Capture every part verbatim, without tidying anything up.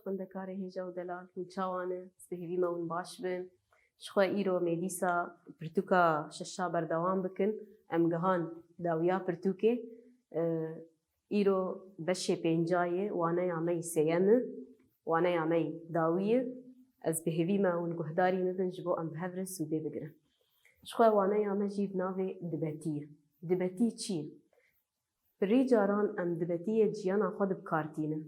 Xwendekarê hêja û delal, hûn çawa ne? Ez bi hêvî me hûn baş bin. Ji xwe îro em ê dîsa pirtûka şeşa berdewam bikin. Em gihan dawiya pirtûkê. Îro beşê pênca ye, waneya me yî sêyem e, waneya me yî dawî ye. Ez bi hêvî me hûn guhdarî min bin ji bo em bi hev re sûdê bigirin. Ji xwe waneya me jî bi navê dibetî ye. Dibetî çi ye? Pirî caran em dibetiyê ciyana xwe de bi kar tînin.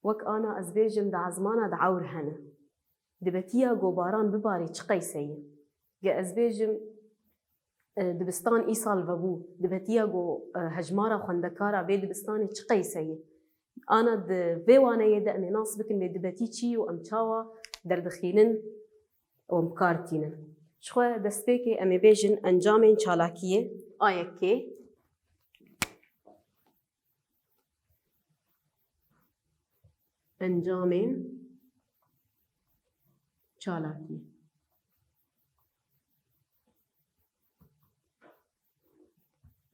Wek ana ez bêjim di ezmana de ewr hene. Dibetiya ku baran bibarê çi qeyse ye? Ge ez bêjim, e, dibistan îsal vebû, dibetiya ku, e, hejmara xwendekara vê dibistanê çi qeyse ye? Ana di vê waneyê de em ê nas bikin vê dibetî çi ye û em çawa derdixînin û em bi kar tînin. Ji xwe destpêkê em ê bêjin encamên çalakiyê, A yekê. Encamên çalakiyê.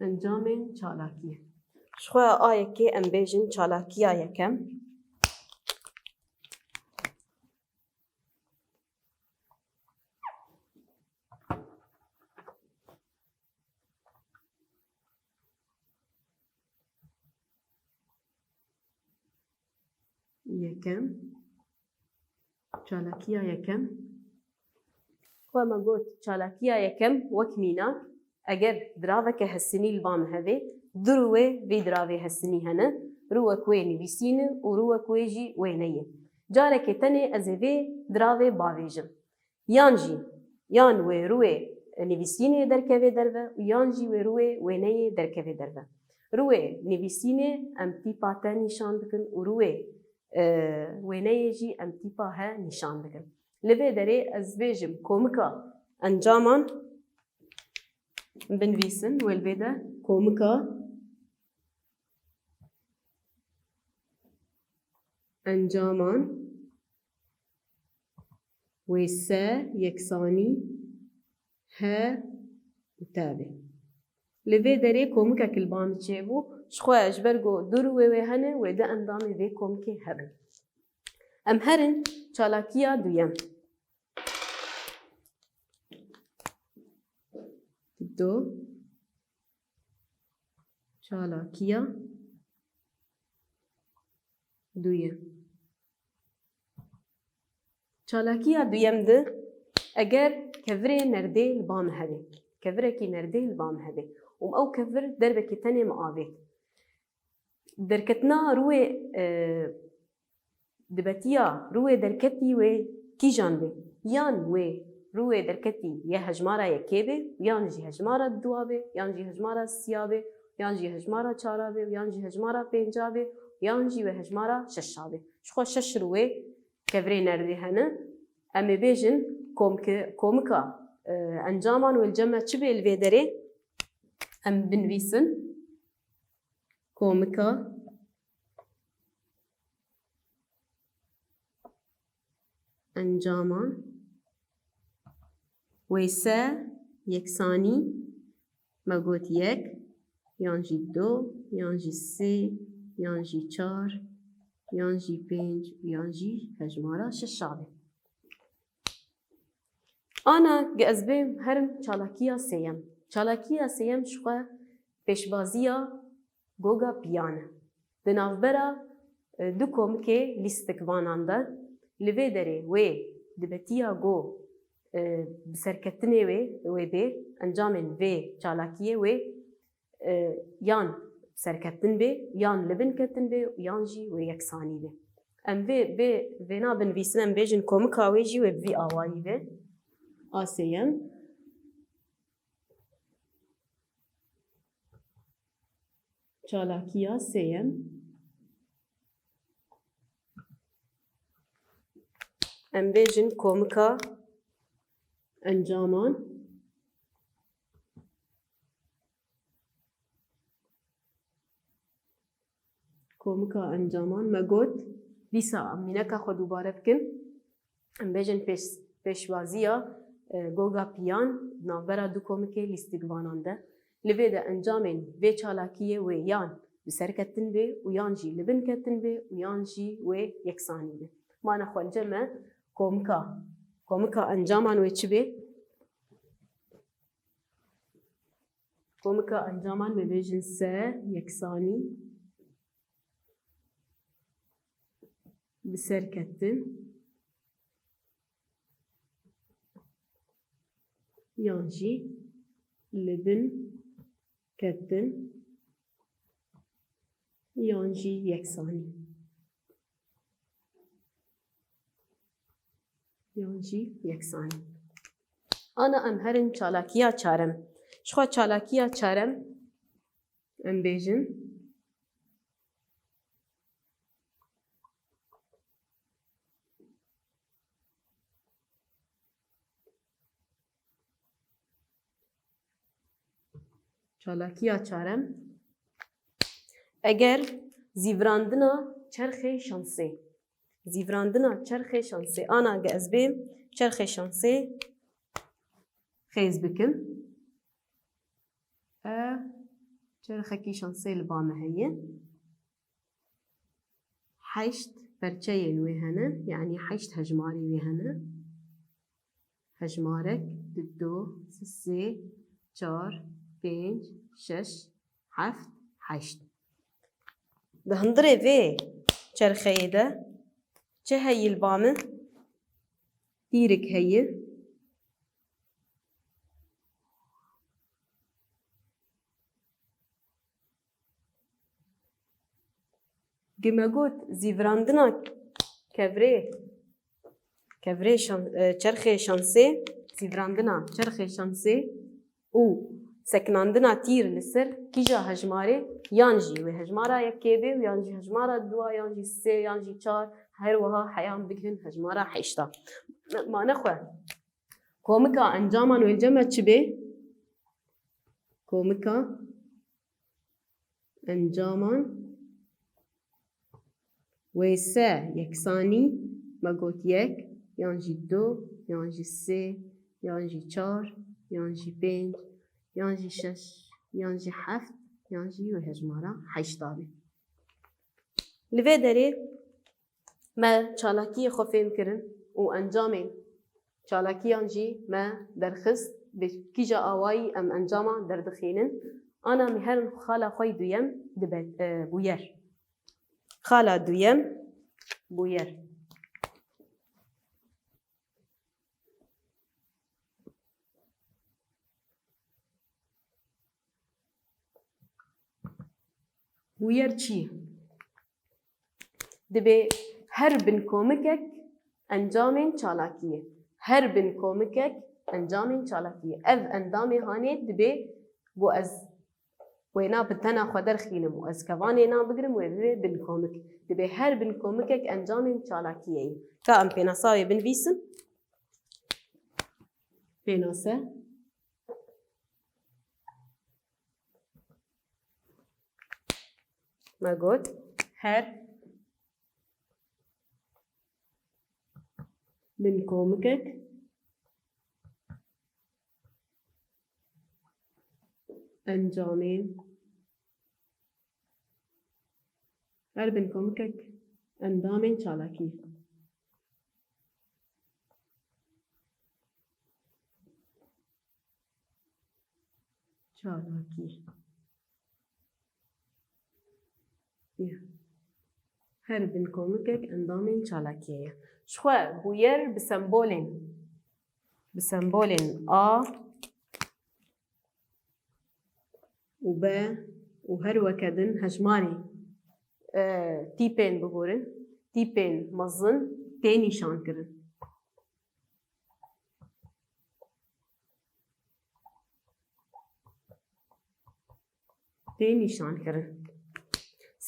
Encamên çalakiyê. Ji xwe A yekê em bêjin çalakiya yekem. Yekem. Çalakiya yekem. Xwe me got, çalakiya yekem wek mînak, eger diraveke hesinî li ba me hebe, du rûyê vê diravê hesinî hene, rûyek wê nivîsîn e û rûyek wê jî wêne ye. Carekê tenê ez ê vê diravê bavêjim. Yan jî, yan wê rûyê nivîsînê derkeve derve û yan jî wê rûyê wêneyê derkeve derve. Rûyê nivîsînê em tîpa te nîşan dikin û rûyê, e, wêneyê jî em tîpa he nîşan dikin. Li vê derê ez bêjim komika encaman binivîsin, wê li vê de komika encaman wê se yeksanî he û te be. Li vê derê komikek li ba min çêbû, ji xwe ji ber ku du rûyê wê hene, wê du endamê vê komikê hebin. Em herin çalakiya duyem. Du. Çalakiya duyem. Çalakiya duyem de eger kevirê nerdê li ba me hebe, kevirekî nerdê li ba me hebe û ew kevir derbekî tenê me avêt. Derketina rûyê, e, dibetiya rûyê derketî wê kîjan be? Yan wê rûyê derketî yê hejmara yekê be, yan jî hejmara dua be, yan jî hejmara siya be, yan jî hejmara çara be, yan jî hejmara pênca be, yan jî wê hejmara şeşa be. Ji xwe şeş rûyê kevirê nerdê hene. Em ê bêjin komke-, komika, e, encaman wê li cem me çi bê li vê derê? Em binivîsin. Komika encaman wê se yeksanî me got yek, yan jî du, yan jî sê, yan jî çar, yan jî pênc, yan jî hejmara şeşa be. Ana ge ez bêm herim çalakiya sêyem. Çalakiya sêyem ji xwe pêşbaziya goga piyan e. Di navbera, e, du komikê lîstikvanan de, li vê derê wê dibetiya go, e, bi serketinê wê, wê bê, encamên vê çalakiyê wê, e, yan serketin bê, yan li bin ketin bê, yan jî wê yeksanî bê. Em vê, vê, vêna binivîsin, em bêjin komika wê jî wê bi vî awayî bê. A sêyem. Çalakiya sêyem. Em bêjin komika encaman. Komika encaman me got. Dîsa em mîneka xwe dubare bikin. Em bêjin pêş-, pêşbaziya, e, goga piyan navbera du komikê lîstikvanan de. Li vê de encamên vê çalakiyê wê yan bi ser ketin bê û yan jî li bin ketin bê û yan jî wê yeksanî bê. Mane xwe li cem me komika, komika encaman wê çi bê? Komika encaman me bêjin se, yeksanî, bi ser ketin, yan jî li bin ketin, yan jî yeksanî. Yan jî yeksanî. Ana em herin çalakiya çarem. Ji xwe çalakiya çarem em bêjin. Çalakiya çarem. Eger zîvirandina çerxê şansê. Zîvirandina çerxê şansê. Ana ge ez bêm çerxê şansê xêz bikim. E, çerxekî şansê li ba me heye. Heşt perçeyên wê hene, yanî heşt hejmarê wê hene. Hejmarek, du, du, sê, çar, pênc, şeş, heft, heşt. Di hundirê vê çerxeyê de çi heyî li ba min? Tîrik heye. Gi me got zîvirandina kevirê, kevirê şan-, e, çerxê şansê, zîvirandina çerxê şansê û sekinandina tîr li ser kîja hejmarê yan jî wê hejmara yekê bê û yan jî hejmara dua yan jî sê yan jî çar, her wiha heyan bigihin hejmara heşta. Mane xwe. Komika encaman wê li cem me çi bê? Komika encaman wê se yeksanî, me got yek, yan jî du, yan jî sê, yan jî çar, yan jî pênc, yan jî şeş, yan jî heft, yan jî wê hejmara heşta bê. Li vê derê me çalakiyê xwe fêm kirin û encamên çalakiyan jî me derxist, bi kîja awayî em encama derdixînin. Ana em ê herin xala xwe yî duyem dibe, e, bûyer. Xala duyem, bûyer. Bûyer çi ye? Dibê her binkomikek encamên çalakiyê. Her binkomikek encamên çalakiyê. Ev endamê hanê dibê ku ez wêna bi tena xwe derxînim û ez kevanê na bigirim, wê bibe binkomik. Dibê her binkomikek encamên çalakiyê ye. Ka em pênasa wê binivîsin. Pênase. Me got, her binkomikek encamên, her binkomikek endamên çalakî. Çalakî. Ya. Her binkomikek endamên çalakiyê ye. Ji xwe bûyer bi sembolên, bi sembolên A û B û her weke din hejmarê, e, tîpên bigorin, tîpên mezin tê nîşankirin. Tê nîşankirin.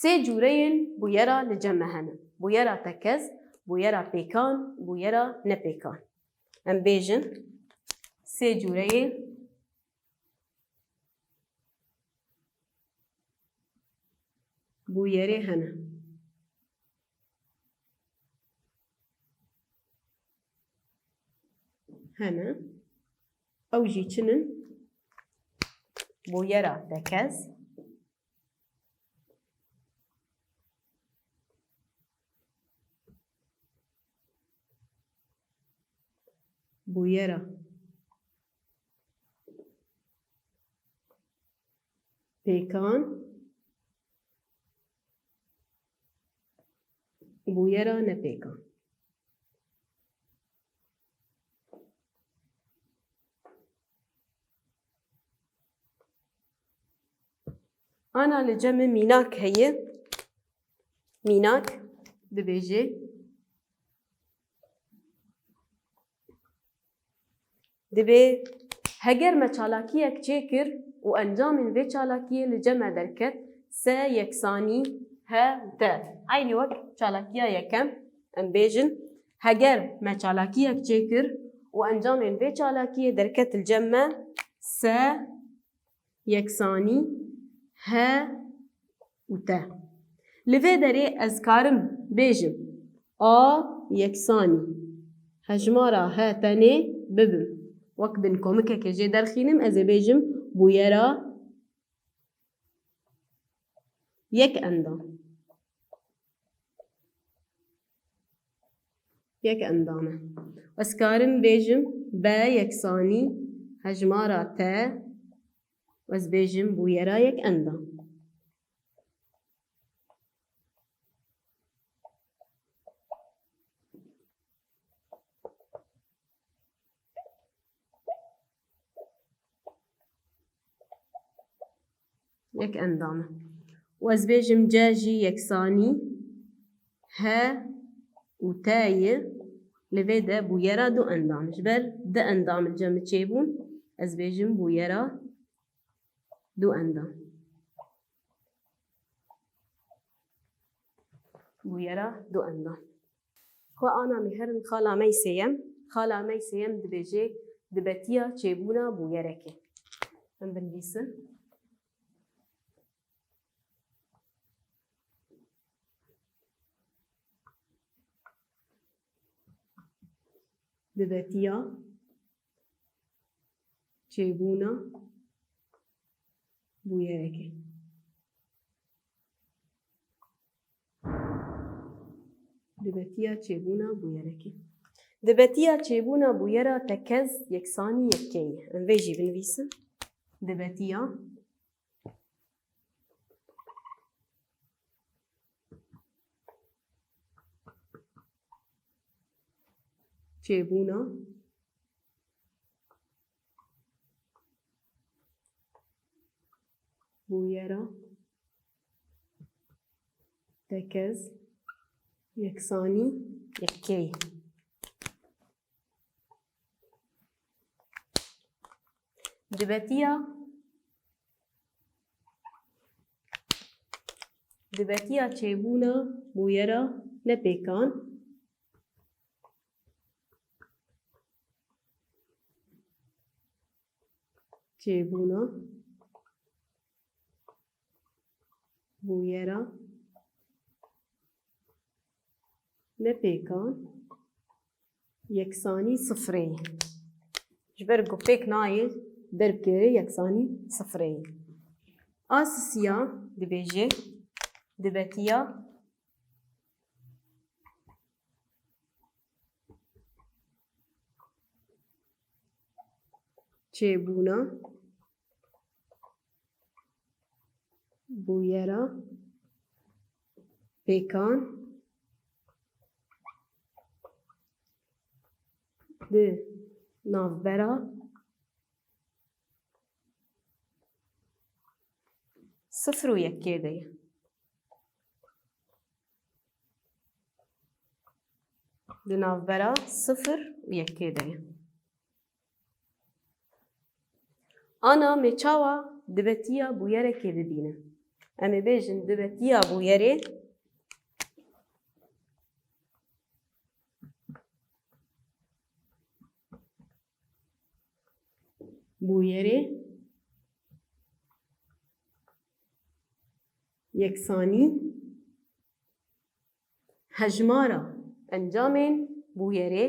Sê cûreyên bûyera li cem me hene. Bûyera tekez, bûyera pêkan, bûyera nepêkan. Em bêjin sê cûreyên bûyerê hene. Hene. Ew jî çi ne? Bûyera tekez, bûyera pêkan, bûyera nepêkan. Ana li cem min mînak heye. Mînak dibêje, dibê heger me çalakiyek çêkir û encamên vê çalakiyê li cem me derket, S yeksanî H û T. Eynî wek çalakiya yekem, em bêjin, heger me çalakiyek çêkir û encamên vê çalakiyê derket li cem me, S yeksanî H û T. Li vê derê ez karim bêjim A yeksanî hejmara H tenê bibim. Wek bin komikekê jê derxînim, ez ê bêjim bûyera yek endam. Yek endam e. Ez karim bêjim B yeksanî hejmara T, ez bêjim bûyera yek endam. Yek endam e. Û ez bêjim C jî yeksanî H û T ye, li vê de bûyera du endam. Ji ber du endam li cem min çêbûn, ez bêjim bûyera du endam. Bûyera du endam. Xwe ana me herin xala me yê sêyem. Xala me yê sêyem dibêje, dibetiya çêbûna bûyerekê. Em binivîsin. Dibetiya çêbûna bûyerekê. Dibetiya çêbûna bûyerekê. Dibetiya çêbûna bûyera tekez yeksanî yekê ye. Em vê jî binivîsin. Dibetiya çêbûna bûyera tekez yeksanî yekê. Dibetiya, dibetiya çêbûna bûyera nepêkan. Çêbûna bûyera nepêkan yeksanî sifrê ye. Ji ber ku pêk nayê, derbikeve yeksanî sifrê ye. A sisiya dibêje, dibetiya çêbûna bûyera pêkan di navbera sifir û yekê de ye. Di navbera sifir û yekê de ye. Ana me çawa dibetiya bûyerekê bibînin? Em ê bêjin dibetiya bûyerê bûyerê yeksanî hejmara encamên bûyerê,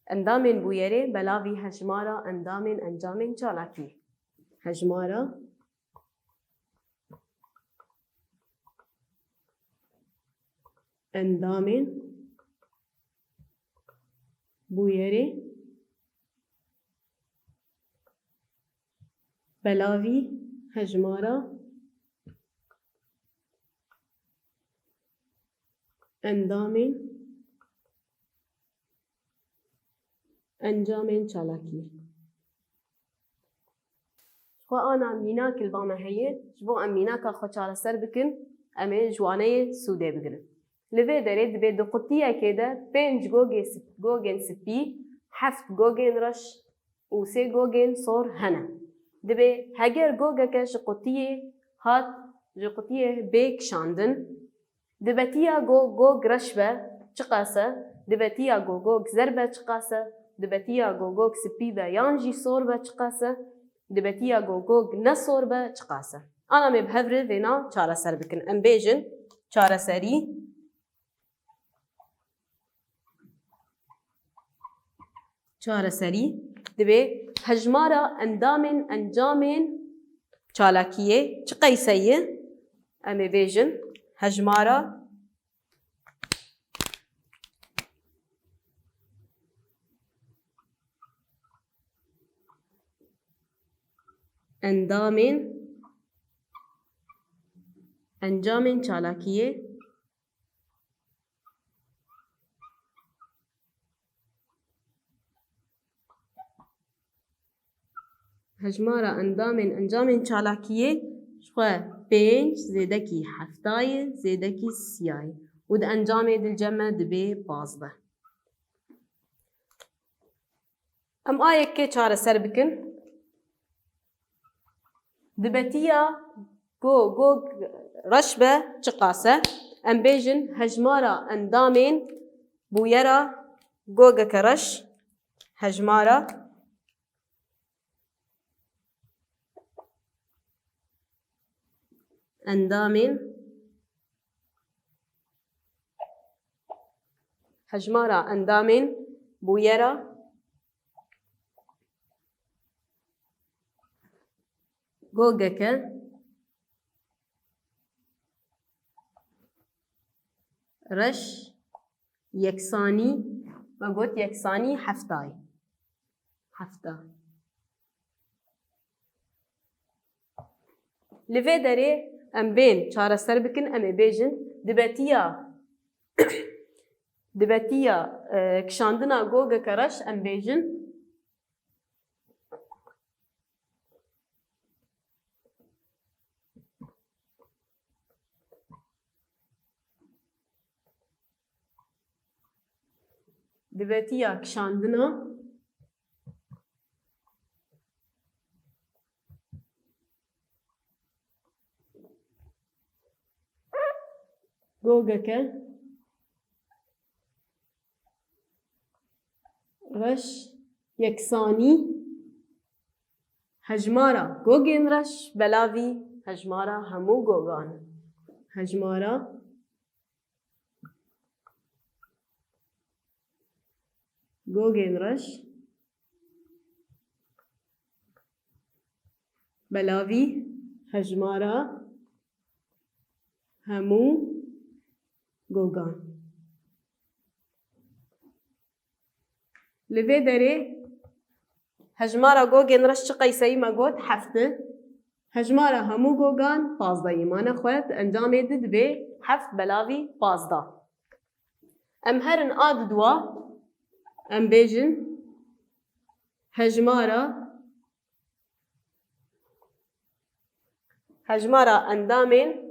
endamên bûyerê belavî hejmara endamên encamên çalakî. Hejmara endamên bûyerê Belavî hejmara endamên, encamên çalakiyê. Xwe ana mînak li ba me heye, ji bo em mînaka xwe çareser bikin, em ê ji waneyê sûdê bigirin. Li vê derê dibê di qutiyekê de pênc gogê sip-, gogên spî, heft gogên reş û sê gogên sor hene. Dibê heger gogeke ji qutiyê hat, ji qutiyê bê kişandin, dibetiya go-, gog reş be çiqas e, dibetiya go-, gog zer be çiqas e, dibetiya go-, gog spî be yan jî sor be çiqas e, dibetiya go-, gog ne sor be çiqas e. Ana me bi hev re vêna çareser bikin. Em bêjin çareserî. Çareserî dibê hejmara endamên encamên çalakiyê çi qeyse ye? Em ê bêjin hejmara endamên, encamên çalakiyê. Hejmara endamên encamên çalakiyê ji xwe pênc zêdekî hefta ye, zêdekî sîya ye û di encamê dilce me dibê pazdeh. Em a yekê çareser bikin. Dibetiya go-, gog reş be çiqas e? Em bêjin hejmara endamên bûyera gogeke reş, hejmara endamên, hejmara endamên bûyera gogeke reş yeksanî, me got yeksanî hefta ye. Hefta. Li vê derê em bên çareser bikin, em ê bêjin dibetiya, dibetiya, e, kişandina gogeke reş em bêjin dibetiya kişandina gogeke reş yeksanî hejmara gogên reş belavî hejmara hemû gogan. Hejmara gogên reş belavî hejmara hemû gogan. Li vê derê hejmara gogên reş çi qeyseyî me got? Heft e. Hejmara hemû gogan pazdeh e. Mane xwe di encamê de dibê heft belavî pazdeh. Em herin a diduwa, em bêjin hejmara, hejmara endamên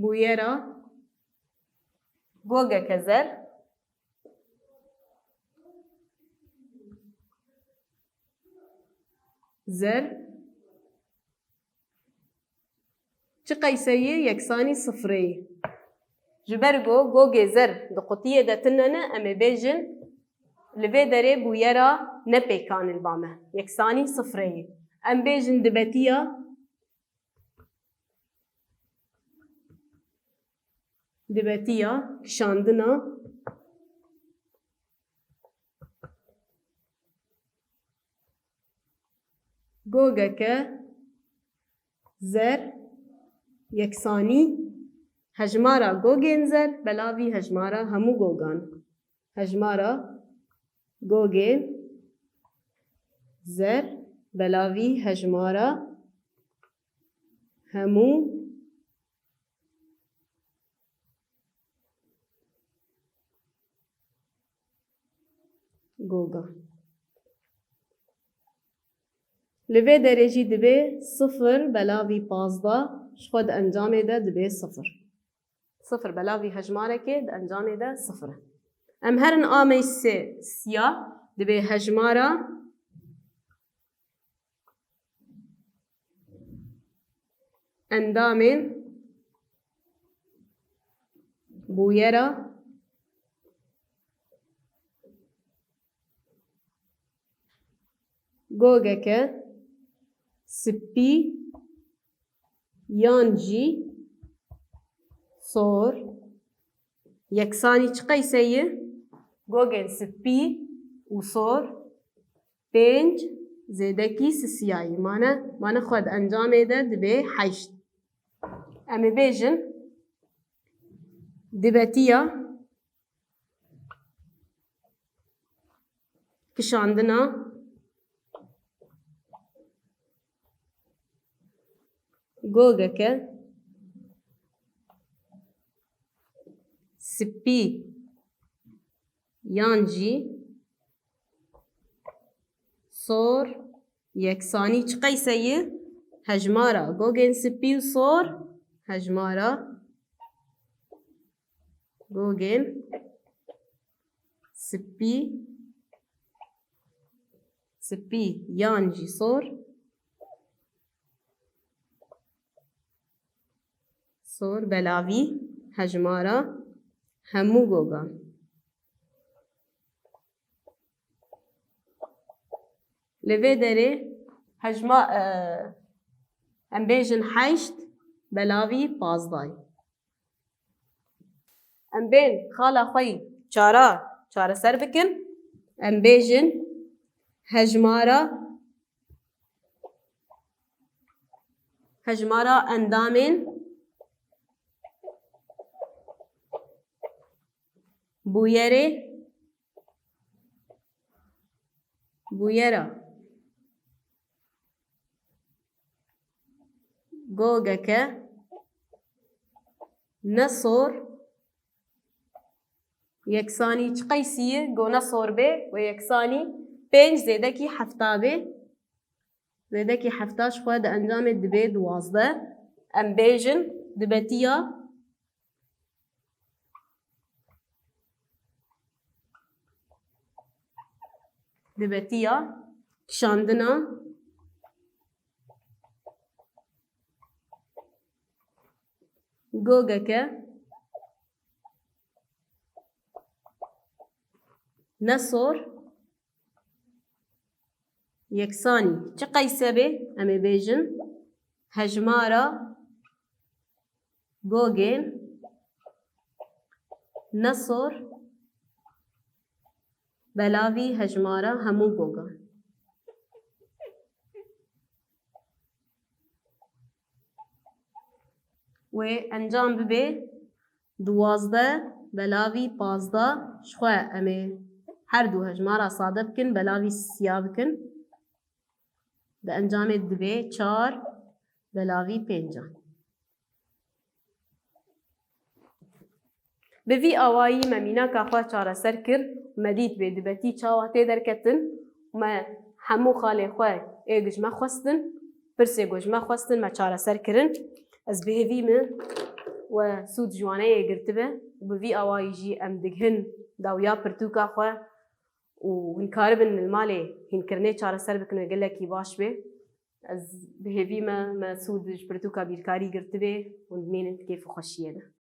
bûyera gogeke zer, zer, çi qeyseyê yeksanî sifrê ye. Ji ber ku gogê zer di qutiyê de tune ne, em ê bêjin li vê derê bûyera ne pêkan li ba me. Yeksanî sifrê ye. Em bêjin dibetiya, dibetiya kişandina gogeke zer yeksanî hejmara gogên zer belavî hejmara hemû gogan. Hejmara Gogên zer belavî hejmara hemû gogan. Li vê derê jî dibê sifir belavî pazdeh, ji xwe di encamê de dibê sifir. Sifir belavî hejmarekê di encamê de sifir e. Em herin ameyî sê siya, dibê hejmara endamên bûyera gogeke spî yan jî sor yeksanî çi qeyse ye? Gogên spî û sor pênc zêdekî sisiyayî. Mane, mane xwe di encamê de dibê heşt. Em ê bêjin dibetiya kişandina gogeke spî yan jî sor yeksanî çi qeyse ye? Hejmara gogên spî û sor, hejmara gogên spî, spî yan jî sor, sor belavî hejmara hemû gogan. Li vê derê hejma, e, em bêjin heşt belavî pazdayî. Em bên xala xwe yî çara çareser bikin. Em bêjin hejmara, hejmara endamên bûyerê, bûyera gogeke ne sor yeksanî çi qeysî ye? Go ne sor bê, wê yeksanî pênc zêdekî hefta bê. Zêdekî hefta ji xwe di encamê dibê duwazdeh. Em bêjin dibetiya, dibetiya kişandina gogeke ne sor yeksanî çi qeyse bê, em ê bêjin hejmara gogên ne sor belavî hejmara hemû gogan. Wê encam bibe duwazdeh belavî pazdeh. Ji xwe em ê her du hejmara sade bikin, belavî siya bikin. Di encamê dibe çar belavî pêncan. Bi vî awayî me mînaka xwe çareser kir, me dît bê dibetî çawa tê derketin. Me hemû xalê xwe ê ji me xwestin, pirsê ku ji me xwestin me çareser kirin. Ez bi hêvî me we sûd ji waneyê girtibe û bi vî awayî jî em digihin dawiya pirtûka xwe û hûn karibin li malê hînkirinê çareser bikin wê gelekî baş bê. Ez bi hêvî me, me sûd ji pirtûka bîrkarî girtibê û dimînin kêf û xweşiyê de.